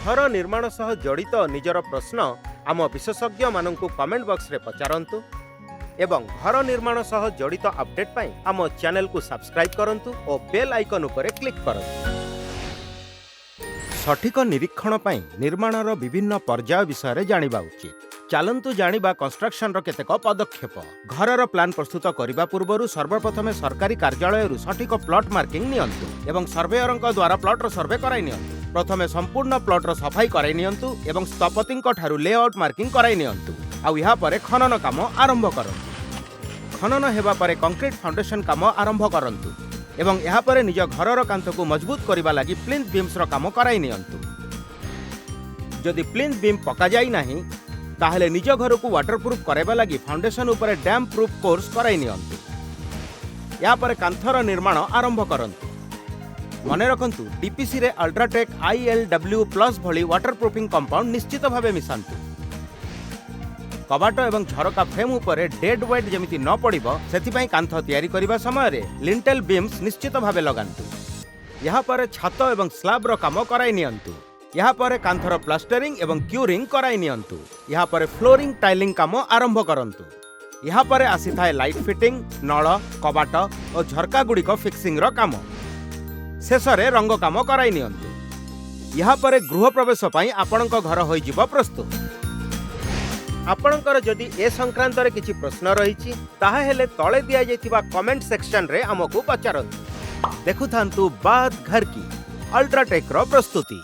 ଘର ନିର୍ମାଣ ସହ ଜଡ଼ିତ ନିଜର ପ୍ରଶ୍ନ ଆମ ବିଶେଷଜ୍ଞମାନଙ୍କୁ କମେଣ୍ଟ ବକ୍ସରେ ପଚାରନ୍ତୁ ଏବଂ ଘର ନିର୍ମାଣ ସହ ଜଡ଼ିତ ଅପଡେଟ୍ ପାଇଁ ଆମ ଚ୍ୟାନେଲକୁ ସବସ୍କ୍ରାଇବ୍ କରନ୍ତୁ ଓ ବେଲ୍ ଆଇକନ୍ ଉପରେ କ୍ଲିକ୍ କରନ୍ତୁ। ସଠିକ ନିରୀକ୍ଷଣ ପାଇଁ ନିର୍ମାଣର ବିଭିନ୍ନ ପର୍ଯ୍ୟାୟ ବିଷୟରେ ଜାଣିବା ଉଚିତ। ଚାଲନ୍ତୁ ଜାଣିବା କନଷ୍ଟ୍ରକ୍ସନର କେତେକ ପଦକ୍ଷେପ। ଘରର ପ୍ଲାନ୍ ପ୍ରସ୍ତୁତ କରିବା ପୂର୍ବରୁ ସର୍ବପ୍ରଥମେ ସରକାରୀ କାର୍ଯ୍ୟାଳୟରୁ ସଠିକ ପ୍ଲଟ୍ ମାର୍କିଂ ନିଅନ୍ତୁ ଏବଂ ସର୍ଭେୟରଙ୍କ ଦ୍ୱାରା ପ୍ଲଟ୍ର ସର୍ଭେ କରାଇ ନିଅନ୍ତୁ। ପ୍ରଥମେ ସମ୍ପୂର୍ଣ୍ଣ ପ୍ଲଟ୍ର ସଫାଇ କରାଇ ନିଅନ୍ତୁ ଏବଂ ସ୍ଥପତିଙ୍କ ଠାରୁ ଲେଆଉଟ୍ ମାର୍କିଂ କରାଇ ନିଅନ୍ତୁ। ଆଉ ଏହାପରେ ଖନନ କାମ ଆରମ୍ଭ କରନ୍ତୁ। ଖନନ ହେବା ପରେ କଂକ୍ରିଟ ଫାଉଣ୍ଡେସନ କାମ ଆରମ୍ଭ କରନ୍ତୁ ଏବଂ ଏହାପରେ ନିଜ ଘରର କାନ୍ଥକୁ ମଜବୁତ କରିବା ଲାଗି ପ୍ଲିନ୍ଥ ବିମ୍ସର କାମ କରାଇ ନିଅନ୍ତୁ। ଯଦି ପ୍ଲିନ୍ଥ ବିମ୍ ପକାଯାଇ ନାହିଁ, ତାହେଲେ ନିଜ ଘରକୁ ୱାଟରପ୍ରୁଫ୍ କରାଇବା ଲାଗି ଫାଉଣ୍ଡେସନ ଉପରେ ଡ୍ୟାମ୍ପ ପ୍ରୁଫ୍ କୋର୍ସ କରାଇ ନିଅନ୍ତୁ। ଏହାପରେ କାନ୍ଥର ନିର୍ମାଣ ଆରମ୍ଭ କରନ୍ତୁ। ମନେ ରଖନ୍ତୁ, ଡିପିସିରେ ଅଲ୍ଟ୍ରାଟେକ୍ ଆଇଏଲ୍ଡବ୍ଲ୍ୟୁ ପ୍ଲସ୍ ଭଳି ୱାଟରପ୍ରୁଫିଂ କମ୍ପାଉଣ୍ଡ ନିଶ୍ଚିତ ଭାବେ ମିଶାନ୍ତୁ। କବାଟ ଏବଂ ଝରକା ଫ୍ରେମ୍ ଉପରେ ଡେଡ୍ ୱେଟ୍ ଯେମିତି ନ ପଡ଼ିବ, ସେଥିପାଇଁ କାନ୍ଥ ତିଆରି କରିବା ସମୟରେ ଲିଣ୍ଟେଲ ବିମ୍ସ ନିଶ୍ଚିତ ଭାବେ ଲଗାନ୍ତୁ। ଏହାପରେ ଛାତ ଏବଂ ସ୍ଲାବ୍ର କାମ କରାଇ ନିଅନ୍ତୁ। ଏହାପରେ କାନ୍ଥର ପ୍ଲାଷ୍ଟରିଂ ଏବଂ କ୍ୟୁରିଂ କରାଇ ନିଅନ୍ତୁ। ଏହାପରେ ଫ୍ଲୋରିଂ, ଟାଇଲିଂ କାମ ଆରମ୍ଭ କରନ୍ତୁ। ଏହାପରେ ଆସିଥାଏ ଲାଇଟ୍ ଫିଟିଂ, ନଳ, କବାଟ ଓ ଝରକା ଗୁଡ଼ିକ ଫିକ୍ସିଂର କାମ। ଶେଷରେ ରଙ୍ଗ କାମ କରାଇ ନିଅନ୍ତୁ। ଏହାପରେ ଗୃହ ପ୍ରବେଶ ପାଇଁ ଆପଣଙ୍କ ଘର ହୋଇଯିବ ପ୍ରସ୍ତୁତ। ଆପଣଙ୍କର ଯଦି ଏ ସଂକ୍ରାନ୍ତରେ କିଛି ପ୍ରଶ୍ନ ରହିଛି, ତାହାହେଲେ ତଳେ ଦିଆଯାଇଥିବା କମେଣ୍ଟ ସେକ୍ସନରେ ଆମକୁ ପଚାରନ୍ତୁ। ଦେଖୁଥାନ୍ତୁ ବାତ୍ ଘର କି, ଅଲ୍ଟ୍ରାଟେକ୍ର ପ୍ରସ୍ତୁତି।